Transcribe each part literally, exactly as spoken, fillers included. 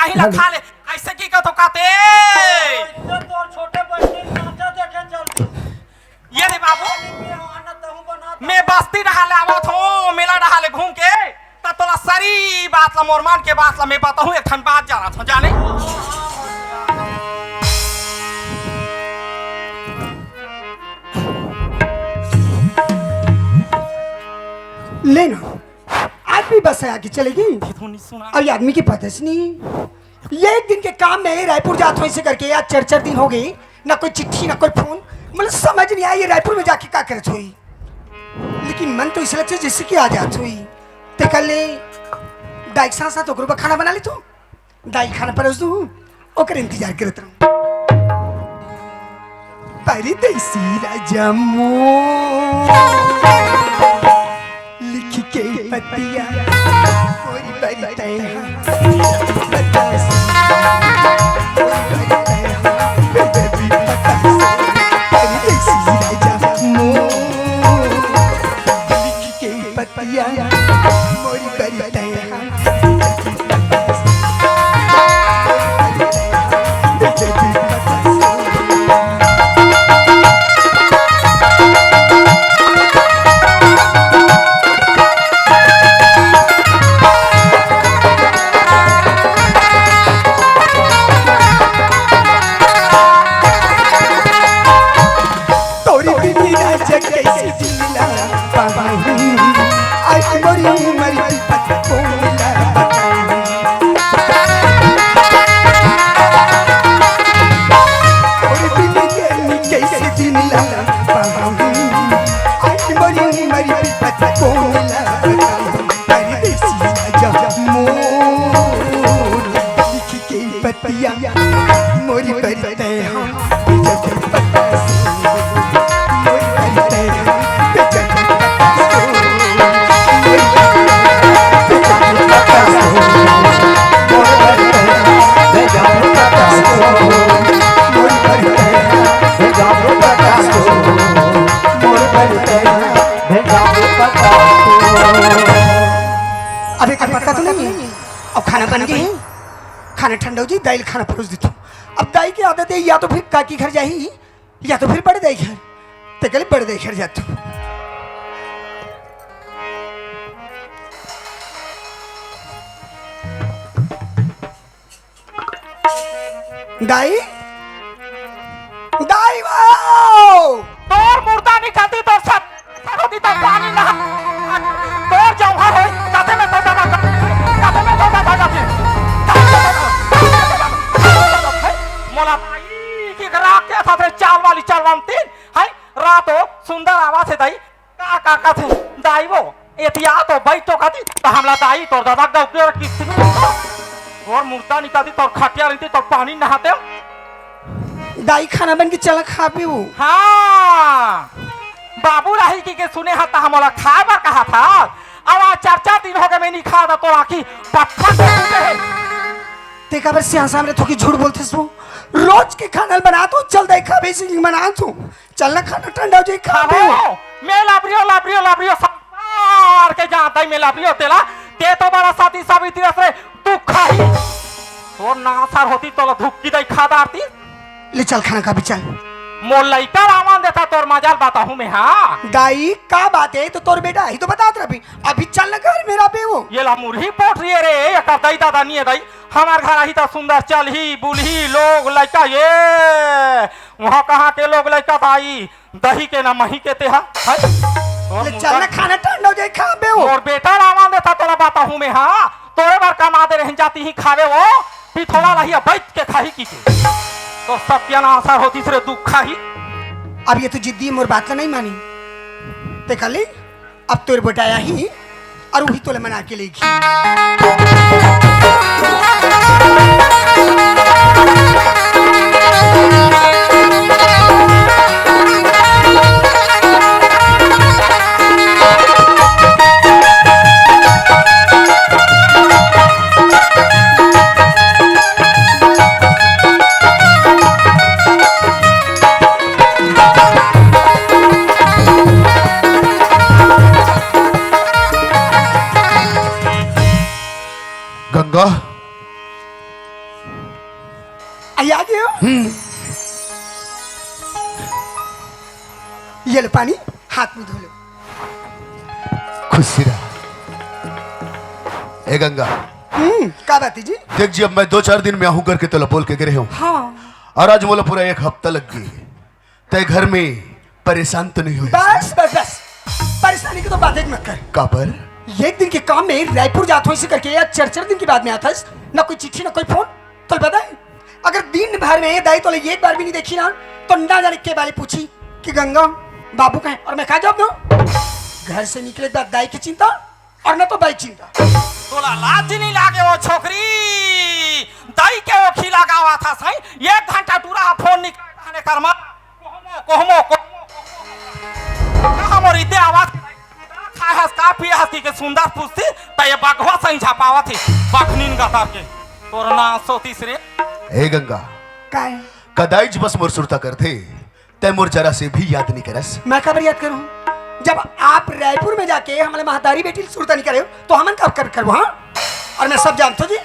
कहीं ला खा ले। ऐसे की कहत हो काते? ऐसे तोर छोटे बच्चे नाचा देखे चलती। ये रे बाबू, ये आना तहूँ बना। मैं बस्ती डहार ले आवत हूँ, मेला डहार ले घूम के, त तोला सरी बात ला, मोर मन के बात ला मैं बताहूँ। एक ठन बात जानत हूँ, जाने? ले ना, आदमी बस आके चलेगी। ये तो नहीं सुना। अउ ये आदमी के पता ही नहीं। ये एक दिन के काम में रायपुर जात होइसे करके, यार, चार चार दिन हो गए, ना कोई चिट्ठी, ना कोई फोन। मतलब, समझ नहीं आया, ये रायपुर में जाके का करत होई। लेकिन मन तो इसे लगथे जैसे कि आ जात होई। ते कर ले, दाई के साथ साथ ओकरो बर खाना बना ले तू। दाई खाना परोस दू, ओकर इंतजार करत रहूं। परदेसी राजा मोर लिख के पतिया, मोरी बरतैया। परदेसी राजा मोर लिख के पतिया, मोरी बरतैया। तोरी बिना राजा कैसे जिला पाही। आज मोरी उमर विपत को मिला बताई। तोरी बिना रानी कैसे जिला पाही। आज मोरी उमर विपत को मिला बताई। परदेसी राजा मोर लिख के पतिया, मोरी बरतैया। अबे, का पता तो नहीं है। अब खाना बन गई, खाना ठंडा हो जाई, दाई ल खाना परोस देथों। अब दाई के आदत है, या तो फिर काकी घर जाही, या तो फिर बड़े दाई घर। ते कहले बड़े दाई घर जाथों। दाई, दाई वो! तोर मुर्दा निकलती, तोर सब, सब होती, तोर पानी ना। तोर जौहर होई, कथे में तो दादा, कथे में तो दादा, कथे। मोला दाई के राख के था तेरे चाल वाली चाल वाली तीन, है? रात हो, सुंदर आवाज है दाई। का, का कथे, दाई वो, एतिया तो बैठ तो कथी, तो हमला दाई तोर दादा गौ के और किस्ती में तो, तोर मुर्दा निकालती, तोर खटिया रहती, तोर पानी नहाते। दाई खाना बन के चला खा पी वो। हाँ, बाबू राही की के सुने हा, ता हमला खाए बर कहा था। अब आज चार चार दिन हो गए, मैं नहीं खा था, तो आखी पत्थर से टूटे है। ते काबर सियान सामने थोकी झूठ बोलते सो? रोज के खाना बना तू, चल दाई खा बेसी बना तू। चल ना, खाना ठंडा हो जाई, खा पी। अरे, मैं लाबरियो, लाबरियो, लाबरियो, संसार के जानता ही मैं लाबरियो तेला। ते तो बड़ा साथी साबित रस रे, तू खाही। तोर ना सर होती तो ला धुक्की दई खा डारती। ले चल, खाना खा पी, चल। मोर लइका रावण देता तोर मजाल बताहूँ मैं, हाँ। दाई, का बात है? तो तोर बेटा ही तो बतात रही। अभी चल ना घर मेरा पे वो। ये ला मुरही पोट रही है रे, ये कर दई दादा नहीं है दई। हमार घर आही तो सुंदर चलही, बुलही, लोग लइका ये। वहाँ कहाँ के लोग लइका दाई, दही के ना मही के तेहा, है? तोर ले मुंह चल ना, पर खाना ठंडा हो जाए, खा बे वो। मोर बेटा रावण देता तोला बताहूँ मैं, हाँ? तोरे बर कमा दे रहन जाती ही खावे वो, फिर थोड़ा रहिया बैठ के खाही की के। तो सत्यानाश होती रे दुख खाही। अब ये तो जिद्दी मोर बात ला नहीं मानी। ते कह ले, अब तोर बेटा आही अउ उही तोला मना के लेगी। गंगा, अई आ गयो। हम्म। ये लो पानी, हाथ मुंह धो लो। खुशी रहा। ए गंगा। हम्म, का बात है जी? देख जी, अब मैं दो चार दिन में आहूं करके तोला बोल के गे रहेंव। हाँ। अउ आज मोला पूरा एक हफ्ता लग गे। तैं घर में परेशान तो नहीं होय? बस, बस, बस। परेशानी की तो बात ही मत कर। काबर? एक दिन के काम में रायपुर जात हों इसे करके, या चार चार दिन के बाद में आथस, ना कोई चिट्ठी, ना कोई फोन। तोला पता है, अगर दिन भर में दाई तोला एक बार भी नहीं देखी ना, तो ना जाने के बारे पूछी कि गंगा, बाबू कहाँ है? अउ मैं का जवाब दूं? घर से निकले के बाद दाई के चिंता अउ ना तो बाई के चिंता। तोला लाज नहीं लागे ओ छोकरी? दाई के ओखी लगावत हस, एक घंटा टूरा फोन निकाल, कहने कर माँ, कोहमो, कोहमो, कोहमो, कोहमो। कहाँ मोर इतने आवाज खाए हस, का पिए हस, कि के सुंदर पूछती, त ये बघवा संग झपावत ही, बघनीन गतर के। तोर ना सोतीस रे। ए गंगा। काय? का दाई जी बस मोर सुरता करथे, तैं मोर जरा से भी याद नहीं करस। मैं काबर याद करूं? जब आप रायपुर में जाके हमले महतारी बेटी ल सुरता नहीं करे हो, तो हमन कब कर करबो, हाँ? अउ मैं सब जानथों जी,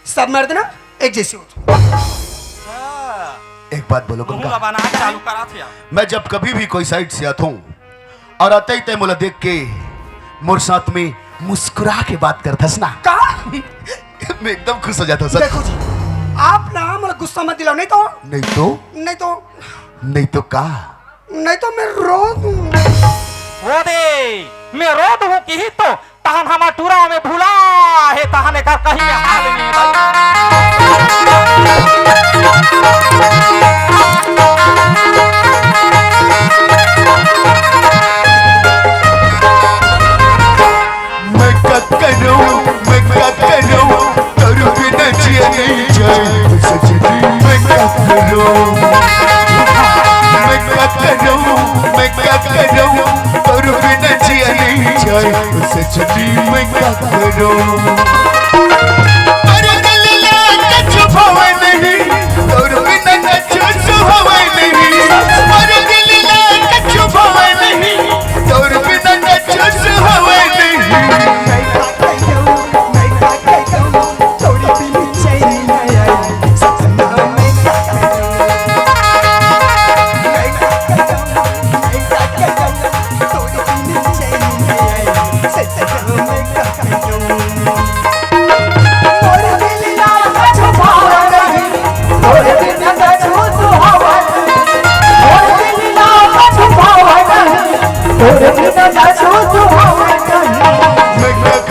सब मर्द ना एक जैसे होथे। अच्छा। एक बात बोलो मुंह गंगा, ला बनाए चालू करा थे यार। मैं जब कभी भी कोई साइड से आथों अउ आते ही तैं मोला देख के मोर साथ में मुस्कुरा के बात करथस ना। का? मैं एकदम खुश हो जाथों सच। देखो जी, आप ना मोला गुस्सा मत दिलाओ, नहीं तो नहीं तो? नहीं तो? नहीं तो का? नहीं तो मैं रो दूं। वो दे, मैं रो दूं किही तो तहन हमर टूरा में भुला हे, तहन एकर कहीं में हाल नहीं हे भाई। मैं का करूं, मैं का करूं, तोर बिना जिया नहीं जाए। सजनी मैं का करूं, मैं का करूं, मैं का करूं, तोर बिना जिया नहीं जाए। सजनी मैं का करूं। अरे दिल ला कछु भावे नहीं, तोर बिना कछु सुहावे नहीं। अरे दिल ला कछु भावे नहीं, तोर बिना कछु सुहावे नहीं। मैं का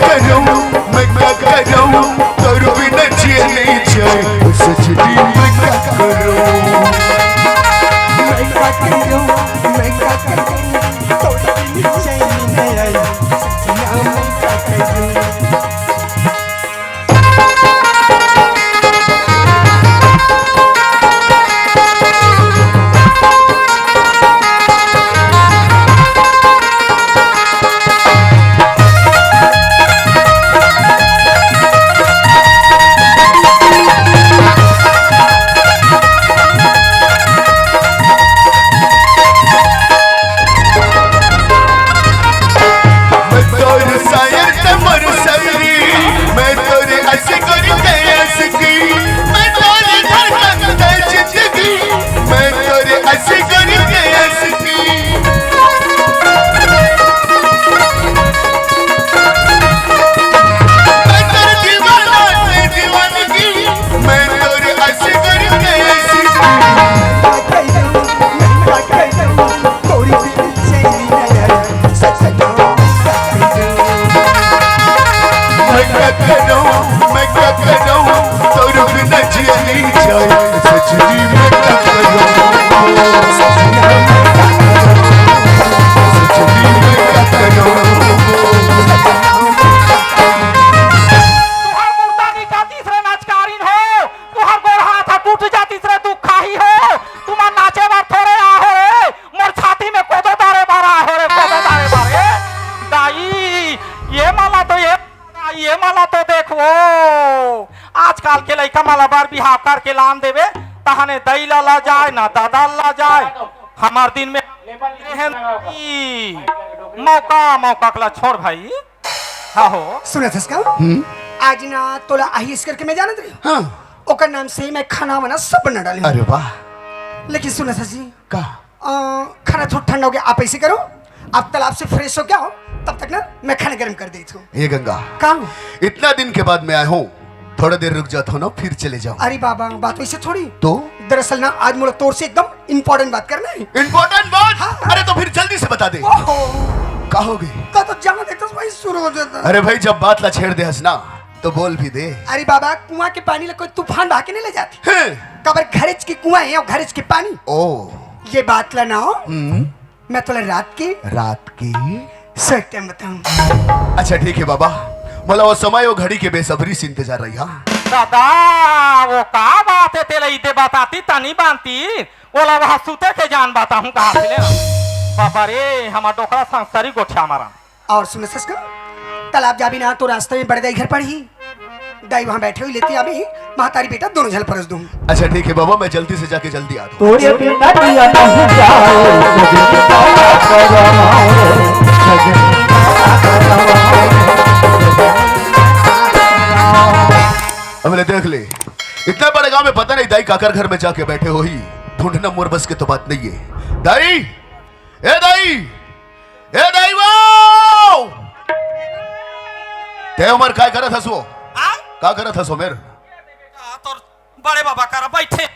करूं, मैं का करूं, तोर बिना जिया नहीं जाए। सजनी मैं का करूं। मैं का करूं, मैं का करूं, तोर बिना चैन नहीं आए। सजना मैं का करूं। मैं तोर सायर ते मोर सगरी, मैं तोर असगरी ते असगी, मैं तोर धड़कन ते जिंदगी, मैं तोर असगरी ते असगी। मैं तोर दीवाना ते दीवानगी, मैं तोर असगरी ते असगी। मैं का करूं, मैं का करूं, तोर बिना जिया नहीं जाए। सजनी मैं का करूं, सजनी मैं का करूं। तुहार मुर्दा निकालतीस रे नचकारिन हो, तुहार गोड़ हाथ टूट जातीस रे दुखाही हो, तुमन नाचे बर थोड़े आहो रे, मोर छाती में कोदो डारे बर आहो रे, कोदो डारे बर। ए दाई, ये मला तो, ये, ये मला तो देखो, आजकल के लइका मला बर बिहाव करके लान देबे, तहने दई ला ला जाए, ना दादा ला जाए। हमार दिन में मौका, मौका कला छोड़ भाई। हाँ हो। सुनत हस का? हम्म। आज ना तोला आहिस करके मैं जानत रही। हाँ। ओकर नाम से ही मैं खाना वाना सब बना डाली हूँ। अरे वाह। लेकिन सुनो ससुर जी, का? अ, खाना थोड़ा ठंडा हो गया, आप ऐसे करो, आप तालाब से फ्रेश हो के आओ, तब तक ना मैं खाना गर्म कर देती हूँ। ये गंगा, का? इतना दिन के बाद मैं आया हूँ, थोड़ा देर रुक जाता हूँ ना, फिर चले जाऊँ। अरे बाबा, बात वैसे थोड़ी। तो? दरअसल ना, आज मोला तोर से एकदम इंपॉर्टेंट बात करना है। इंपॉर्टेंट बात? हाँ। अरे तो फिर जल्दी से बता दे। ओहो। का हो गई? का तो जान देता भाई, शुरू हो जाता। अरे भाई, जब बात ला छेड़ दे हस ना, तो बोल भी दे। अरे बाबा, कुआं के पानी ला कोई तूफान बहा के नहीं ले जाती। हैं? काबर घरेच के कुआं है और घरेच के पानी। ओ। ये बात ला ना हो। हम्म। मैं तोला रात के रात के? सही टाइम बताऊं। अच्छा ठीक है बाबा, मोला वो समय, वो घड़ी के बेसब्री से इंतजार रही। हाँ। दादा, वो का बात है, तेला इदे बताती तनी बांधती, ओला वहाँ सुते के जान बताहूँ कहा से ले। बाबा रे, हमार डोकरा संस्कारी गोठिया मारा। और सुन ससुर, तालाब जाबी ना तो रास्ते में बड़े दाई घर पड़ही। दाई वहाँ बैठे हुई लेती अभी, महतारी बेटा दोनों झन परस दूँ। अच्छा ठीक है बाबा, मैं जल्दी से जाके जल्दी आ दूँ। तोरे बिना जिया नहीं जाए, सजनी का करम रे, सजनी का करम रे। अब ले देख ले, इतना बड़े गांव में पता नहीं दाई काकर घर में जाके बैठे हो ही, ढूंढना मोर बस के तो बात नहीं है। दाई, ए दाई, ए दाई वो! ते उमर काय करत हस वो? हाँ? का करत हस उमर? आ, तोर बड़े बाबा करा बैठे।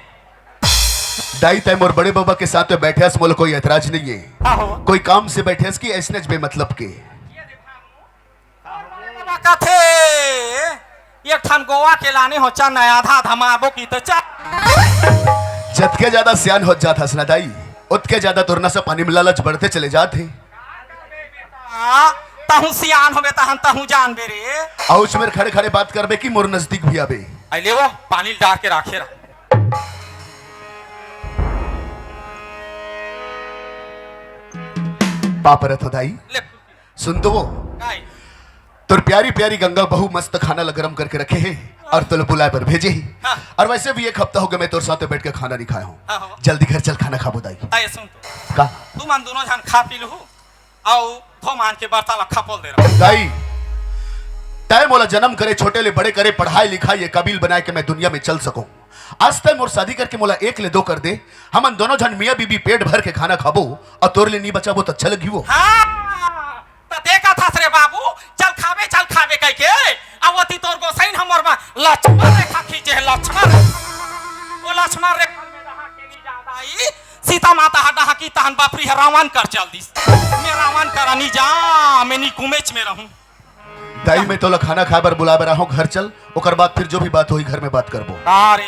दाई, तै मोर बड़े बाबा के साथ में बैठे हस, मोला कोई एतराज नहीं है। आहो। कोई काम से बैठे हस कि ऐसने बेमतलब के? कथे, एक ठन गोवा के लाने हो, चल ना, आधा आधा मारबो की तो चल। जतके ज्यादा सियान होत जात हस ना दाई, ओतके ज्यादा तोर नशा पानी में लालच बढ़ते चले जात हे। हाँ, तहूँ सियान होबे तहन तहूँ जानबे रे। अउ उच मेर खड़े खड़े बात करबे कि मोर नजदीक भी आबे। आई ले वो, पानी डार के राखे रह। पाप रथ दाई। ले, सुन तो वो, काय? तोर प्यारी प्यारी गंगा बहू मस्त खाना ला गरम करके रखे हे अउ तोला बुलाए बर भेजे हे। हाँ। अउ वैसे भी एक हफ्ता हो गया मैं तोर साथ बैठ के खाना नहीं खाया हूँ। हाँ, हो। जल्दी घर चल, खाना खाबो दाई। आए सुन तो। का? तुमन दोनों झन खा पी लूहू अउ धो मान के बर्तन ला खपोल दे रहा। दाई, तै मोला जन्म करे, छोटे ले बड़े करे, पढ़ाई लिखाई ये काबिल बनाए के मैं दुनिया में चल सकूं। आज तै मोर शादी करके मोला एक ले दो कर दे, हमन दोनों झन मियाँ बीबी पेट भर के खाना खाबो अउ तोर ले नी बचाबो त अच्छा लगही वो। हाँ, त देखत हस रे बाबू, चल खाबे, चल खाबे कह के, अब ओती तोर गोसाइन हमर मा लक्ष्मण रेखा खींचे हे, लक्ष्मण। वो लक्ष्मण रेखा में रहा के नहीं जान दाई, सीता माता ह डहा की तहन बापरी ह रावण कर चल दिस। मैं रावण करा नहीं जा, मैं नहीं कुमेच में रहूं। दाई, मैं तोला खाना खाए बर बुलाए बर आहूं, घर चल, ओकर बाद फिर जो भी बात होही घर में बात करबो। अरे,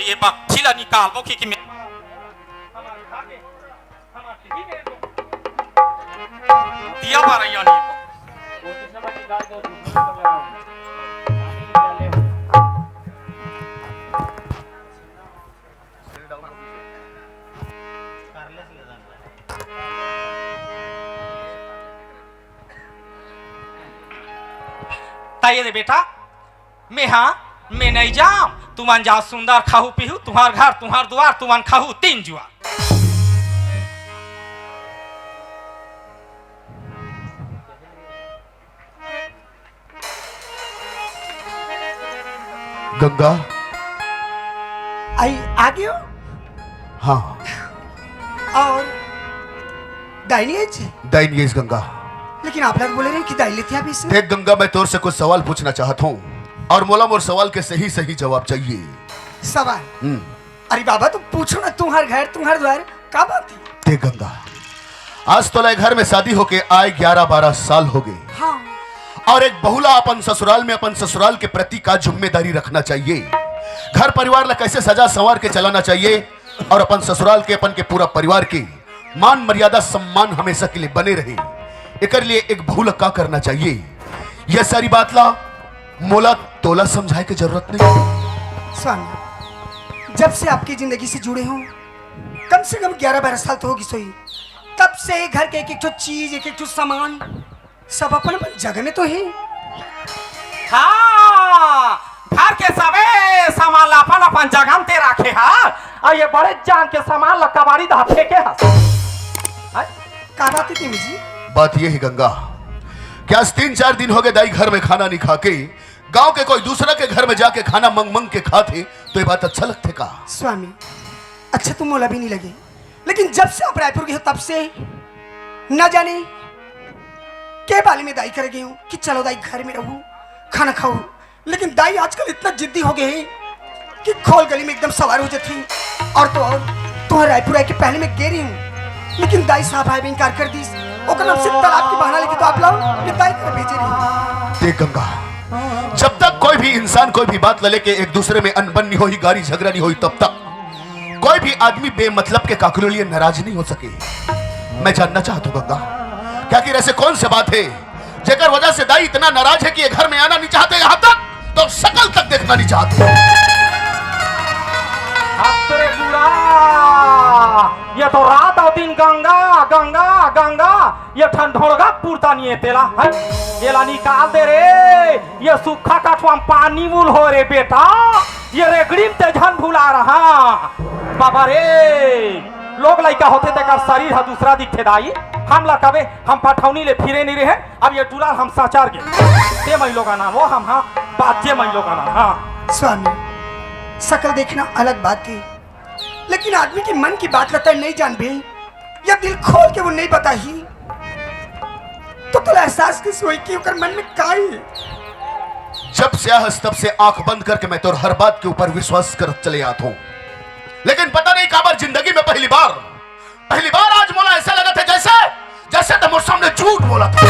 ये बकठी ला निकालबो कि, कि मैं दिया बारैया नहीं। ताई रे बेटा, मैं हाँ, मैं नहीं जाम। तुमन जाओ सुंदर खाहू पीहू, तुम्हार घर, तुम्हार द्वार, तुमन खाहू तीन जुआ। गंगा। आई, आ गयो? हाँ। और दाई नहीं आई जी? दाई नहीं आई गंगा। लेकिन आप लोग बोले रहे कि दाई लेते आप इसे। देख गंगा, मैं तोर से कुछ सवाल पूछना चाहत हूँ और मोला मोर सवाल के सही सही जवाब चाहिए। सवाल? हम्म। अरे बाबा, तुम पूछो ना, तुम्हार घर, तुम्हार द्वार, का बात है? देख गंगा, आज तोला घर में शादी होके आए ग्यारह बारह साल हो गए। हाँ। और एक बहू ला अपन ससुराल में अपन ससुराल के प्रति का जिम्मेदारी रखना चाहिए, घर परिवार ला कैसे सजा संवार के चलाना चाहिए और अपन ससुराल के, अपन के पूरा परिवार के मान मर्यादा सम्मान हमेशा के लिए बने रहे, एकर लिए एक बहू ला का करना चाहिए, यह सारी बात ला मोला तोला समझाए के जरूरत नहीं। स्वामी, जब से आपकी जिंदगी से जुड़े हूँ, कम से कम ग्यारह बारह साल तो होगी सोई, तब से घर के एक एक ठो चीज, एक एक ठो सामान, सब अपन अपन जगह में तो है। हाँ, घर के सबे सामान ला अपन अपन जगह में ते राखे हा, और ये बड़े जान के सामान ला कबाड़ी दहा फेंके हा। हैं? का बात है तिमी जी? बात ये है गंगा, कि आज तीन चार दिन हो गए दाई घर में खाना नहीं खा के गांव के कोई दूसरा के घर में जाके खाना मंग मंग के खाथे तो ये बात अच्छा लगथे का? स्वामी, अच्छा तो मोला भी नहीं लगे, लेकिन जब से आप रायपुर गए हो तब से न जाने के बाली में दाई कर गई हूँ कि चलो दाई घर में रहू, खाना खाऊ। लेकिन दाई आजकल इतना जिद्दी हो गए हैं कि खोल गली में एकदम सवार हो जाती हैं। और तो और, तुम्हारे रायपुर आए के पहले मैं गे रही हूँ, लेकिन दाई साहब आए भी इनकार कर दीस। ओकर नाम से तालाब की बहाना लेके तो आप लाओ, ये दाई कर भेजे रही। देख गंगा, जब तक कोई भी इंसान कोई भी बात ला लेके एक दूसरे में अनबन नहीं होई, गारी झगड़ा नहीं होई, तब तक कोई भी आदमी बेमतलब के काकरो लिए नाराज नहीं हो सके। मैं जानना चाहता हूँ गंगा, क्या कि ऐसे कौन से बात है जेकर वजह से दाई इतना नाराज है कि ये घर में आना नहीं चाहते, यहाँ तक तो शकल तक देखना नहीं चाहते। अतरे बुरा, ये तो रात और दिन गंगा, गंगा, गंगा, ये ठंडोड़गा पुरता नहीं है तेला, हैं? ये ला निकाल दे रे, ये सूखा कठवा में पानी उल हो रे बेटा, ये रेगड़ी में ते झन भुला रहा। बाबा रे, लोग लइका होथे तेकर शरीर ह दूसरा दिखथे दाई, हम ला कबे हम पठौनी ले फिरे नहीं रहे, अब ये टूरा हम साचार गे। ते मई लोग आना वो हम हाँ, बाजे मई लोग आना हाँ। स्वामी, शकल देखना अलग बात है, लेकिन आदमी के मन की बात ला तैं नहीं जानबे, या दिल खोल के वो नहीं बताही, तो तोला एहसास किस होई कि ओकर मन में का है? जब से आहस तब से आंख बंद करके मैं तोर हर बात के ऊपर विश्वास करत चले आत हूँ, लेकिन पता नहीं काबर जिंदगी में पहली बार, पहली बार आज मोला ऐसा लगा था जैसे, जैसे तो मोर सामने झूठ बोला था।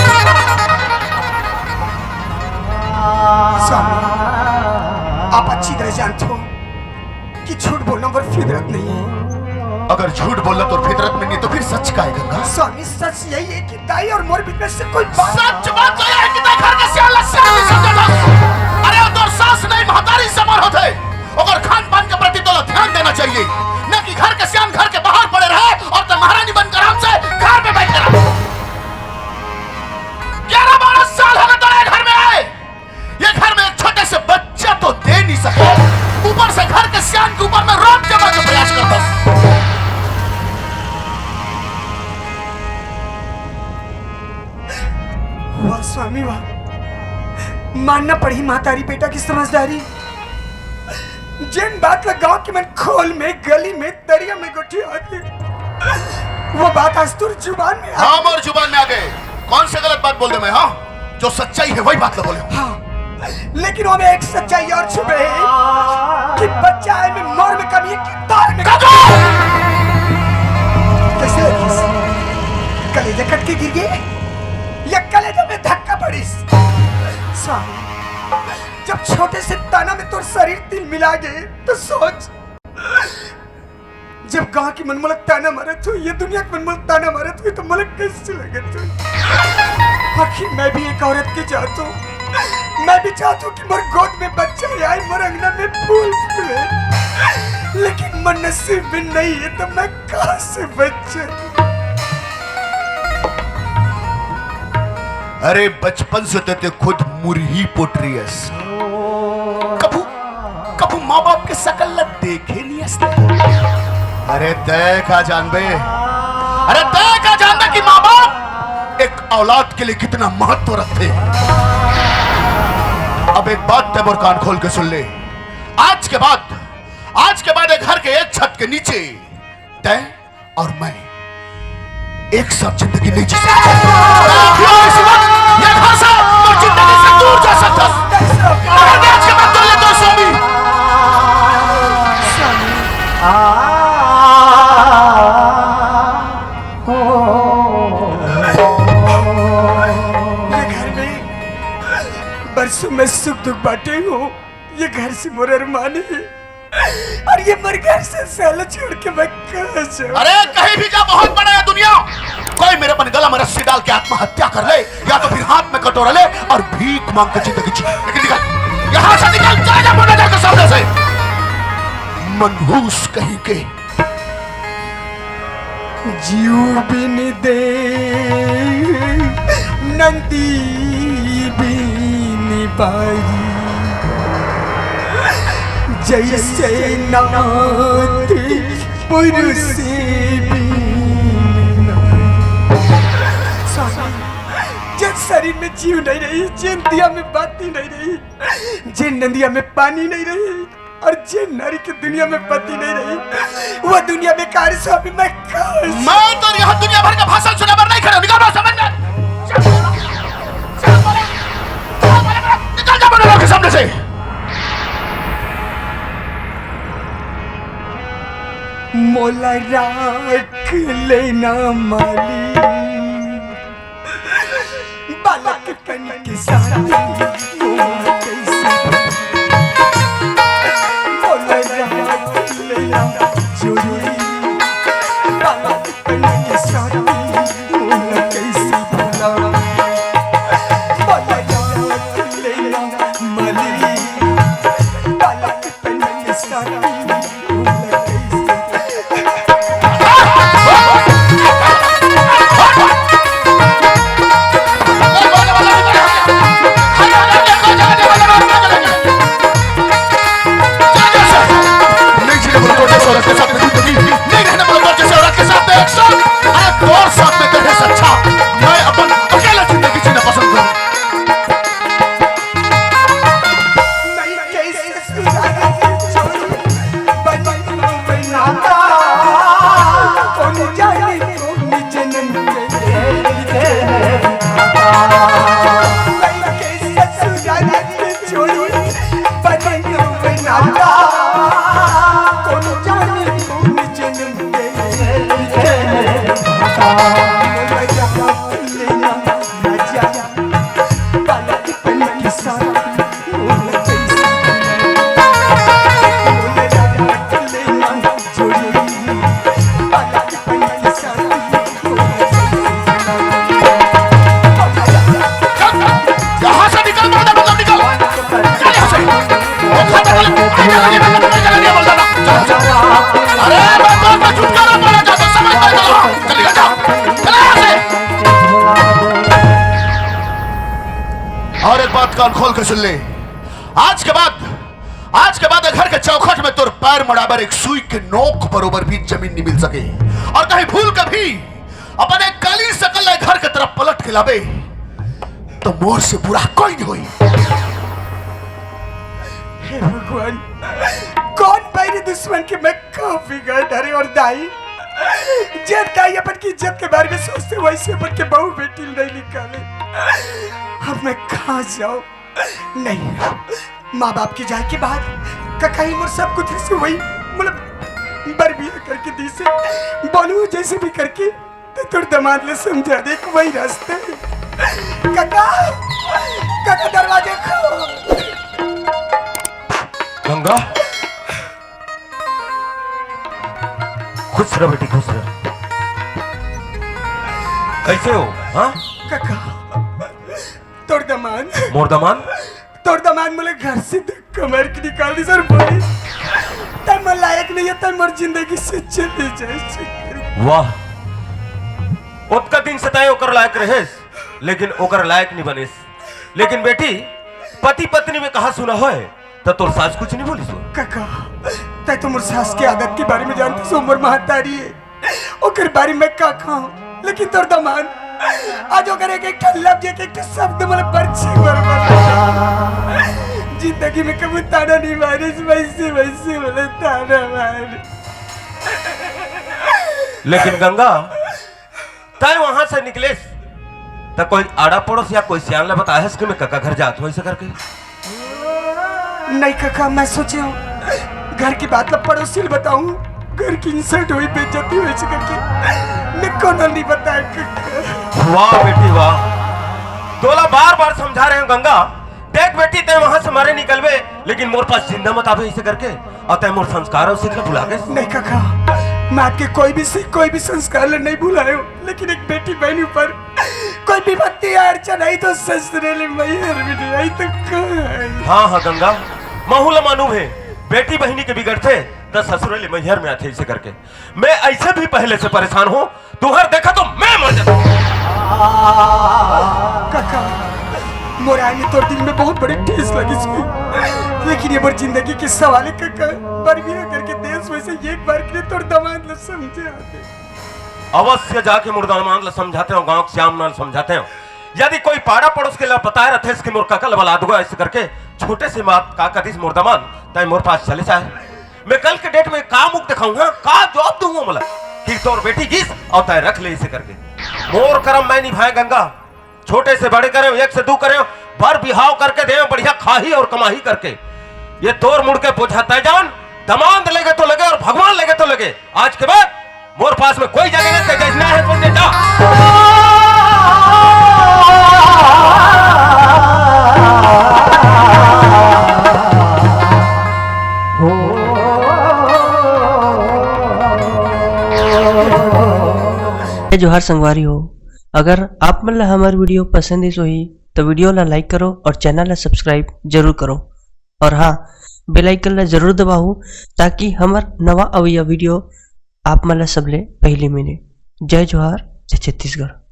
स्वामी, आप अच्छी तरह जानते हो कि झूठ बोलना मोर फितरत नहीं है। अगर झूठ बोलना तोर फितरत में नहीं तो फिर सच का है गंगा? स्वामी, सच यही है कि दाई और मोर बीच में से कोई बात सच बात तो यह है कि तैं घर के सियान ला सियान नहीं समझा था। अरे वो तोर सास नहीं महतारी समान होथे, ओकर खान पान के प्रति तोला ध्यान देना चाहिए, न कि घर के सियान घर के बाहर पड़े रहे और तैं महारानी बनकर आराम से घर में बैठे रहे। ग्यारह बारह साल हो गए तोला घर में आए, ये घर में एक छोटे से बच्चा तो दे नहीं सके, ऊपर से घर के सियान के ऊपर में रोब जमाए के प्रयास करता। वाह स्वामी वाह, मानना पड़ही महतारी बेटा की समझदारी। जेन बात ला गांव के मन खोल में, गली में, दरिया में गोठियाथे, वो बात आज तोर जुबान में आ हाँ, मोर जुबान में आ गए। कौन से गलत बात बोल दे मैं, हाँ? जो सच्चाई है, वही बात ला बोले। हाँ, लेकिन वो में एक सच्चाई और छुपे है कि बच्चा है में मोर में कमी है कि तार में कमी। कैसे लगिस? कलेजा कट के गिर गए या कलेजा में धक्का पड़िस? स्वामी, जब छोटे से ताना में तोर शरीर तिलमिला गए, तो सोच, जब गांव के मन मोला ताना मारत हो, ये दुनिया के मन मोला ताना मारत हो, तो मोला कैसे लगत हो? आखिर मैं भी एक औरत के जात हूँ, मैं भी चाहत हूँ कि मोर गोद में बच्चा आए, मोर अंगना में फूल फूले, लेकिन मोर नसीब में नहीं है, तो मैं कहाँ से बच्चा? अरे बचपन से ते, ते खुद मुरही पोटरी अस। कभू, कभू माँ बाप के शकल ला देखे नहीं अस ते। अरे तैं का जानबे, अरे तैं का जानबे कि माँ बाप एक औलाद के लिए कितना महत्व रखते हैं। अब एक बात तैं मोर कान खोल के सुन ले, आज के बाद, आज के बाद एक घर के एक छत के नीचे तैं और मैं एक साथ जिंदगी नहीं जी सकता। और इसी वक्त ये घर से और जिंदगी से दूर जा सकता। अगर मैं आज के बाद दो, ये दो स्वामी। ये घर में बरसों में सुख दुख बांटे हूँ, ये घर से मोर अरमान है। और ये मोर घर से साला छोड़ के मैं कहाँ जाऊँ? अरे कहीं भी जा, बहुत बड़ा है दुनिया। कोई मेरे अपन गला में रस्सी डाल के आत्महत्या कर ले, या तो फिर हाथ में कटोरा ले और भीख मांग के जिंदगी जी। लेकिन निकल, यहाँ से निकल, चला जा मोना जाकर सामने से। मनहूस कहीं के। जीव बिन दे नंदी बिन बारी, जैसे नाथ पुरुष बिन नारी। जस शरीर में जीव नहीं रही, जेन दिया में बाती नहीं रही, जेन नदिया में पानी नहीं रही और जेन नारी के दुनिया में पति नहीं रही, वो दुनिया बेकार है स्वामी। मैं कहाँ से मैं तो यहाँ दुनिया भर का भाषण सुने बर नहीं खड़ा हूँ। निकल, बाहर समझ में। निकल जा मेरे लोग के सामने से। मोला राख लेना माली, बालक कन के साथ मोला कैसे, मोला राख लेना जोड़ी, बालक कन के साथ मोला कैसे भुला, मोला राख लेना माली, बालक कन के साथ और एक बात कान खोल के सुन ले, आज के बाद, आज के बाद घर के चौखट में तोर पैर मुड़ाबर एक सुई के नोक बरोबर भी जमीन नहीं मिल सके। और कहीं भूल के भी अपन एक काली सकल ला घर के तरफ पलट के लाबे, तो मोर से बुरा कोई नहीं होई। हे भगवान, कौन बैरी दुश्मन के मैं कब बिगाड़ डारे और दाई, जब दाई अपन की इज्जत के बारे में सोचते, वैसे अपन के बहू बेटी नहीं निकाले। अब मैं कहाँ जाऊँ? नहीं, माँ बाप के जाए के बाद कका ही मोर सब कुछ से वही, मतलब, बर भी करके दी से बोलू, जैसे भी करके तो तोर दमाद ले समझा दे कि वही रास्ते। कका, कका, दरवाजे खोल। गंगा, खुश रह बेटी, खुश रह। कैसे हो? हाँ? कका, तोर दमाद। मोर दमाद? तोर दमाद मोला घर से धक्का मार के निकाल दिस और बोलिस, "तैं मोर लायक नहीं है, तैं मोर जिंदगी से चले जा।" वाह, ओतका दिन से तैं ओकर लायक रहेस, लेकिन ओकर लायक नहीं बनिस। लेकिन बेटी, पति पत्नी में कहा सुना होय, त तोर सास कुछ नहीं बोलिस हो? कका, तैं तो मोर सास के आदत के बारे में जानते हो, मोर महतारी है। ओकर बारे में का कहूं, लेकिन तोर दमाद आज ओकर एक एक ठन लफ्ज, एक एक ठन शब्द मोला बरछी बरोबर। जिंदगी में कभी ताना नहीं मारे, वैसे वैसे मोला ताना मार। लेकिन गंगा, तैं वहां से निकलेस त कोई आड़ा पड़ोस या कोई सियान ला बताए हस कि मैं कका घर जात हूं ऐसे करके? नहीं कका, मैं सोचे हूं घर की बात ला पड़ोसी ला बताऊं, घर की इंसल्ट होई, बेइज्जती होई ऐसे करके मैं कोनो नहीं बताए कका। वाह बेटी वाह, तोला बार बार समझा रहे हूं गंगा, देख बेटी, तैं वहां से मरे निकलबे, लेकिन मोर पास जिंदा मत आबे ऐसे करके, और तैं मोर संस्कार और सीख ला भुला गेस। नहीं कका, मैं आपके कोई भी सीख, कोई भी संस्कार ला नहीं भुलायो, लेकिन एक बेटी बहन ऊपर कोई विपत्ति या अड़चन आई तो ससुरे ले मैहर में नहीं आई तो कहां आई? हाँ, हाँ, गंगा, महू ला मालूम है, बेटी बहिनी के बिगड़थे, त ससुरे ले मैहर में आथे, ऐसे करके। मैं ऐसे भी पहले से परेशान हूँ, तुहर देखा तो मैं मर जाता हूँ। कका, मोर आए में तोर दिल में बहुत बड़ी ठेस लगिस होही, लेकिन ये मोर जिंदगी के सवाल है कका, पर भी अगर के देश वैसे एक बार के लिए तोर दमाद ला समझे आते। अवश्य जाके मोर दमाद ला समझाते हो, गांव के श्याम नाल समझाते हो, यदि कोई पाड़ा पड़ोस के ला बताए रथे कि मोर कका ल बला दुगा ऐसे करके, छोटे से मात का कदिस मोर दमान, तय मोर पास चले जाए। मैं कल के डेट में का मुख दिखाऊं, हाँ? का जवाब दूंगा मला कि तोर बेटी गिस और तय रख ले इसे करके। मोर करम मैं निभाए गंगा, छोटे से बड़े करे, एक से दू करे, बर बिहाव करके दे, बढ़िया खाही और कमाही करके। ये तोर मुड़ के बोझा तय जान, दमांद लेगे तो लगे और भगवान लेगे तो लगे। आज के बाद मोर पास में कोई जगह नहीं, तय जैसना है तो जा। जय जोहार संगवारी हो, अगर आप मन ला हमर वीडियो पसंद आइस होही, तो वीडियो ला लाइक करो और चैनल ला सब्सक्राइब जरूर करो। और हाँ, बेल आइकन ला जरूर दबाहू, ताकि हमर नवा अवइया वीडियो आप मन ला सबले पहली मिले। जय जोहार, जय छत्तीसगढ़।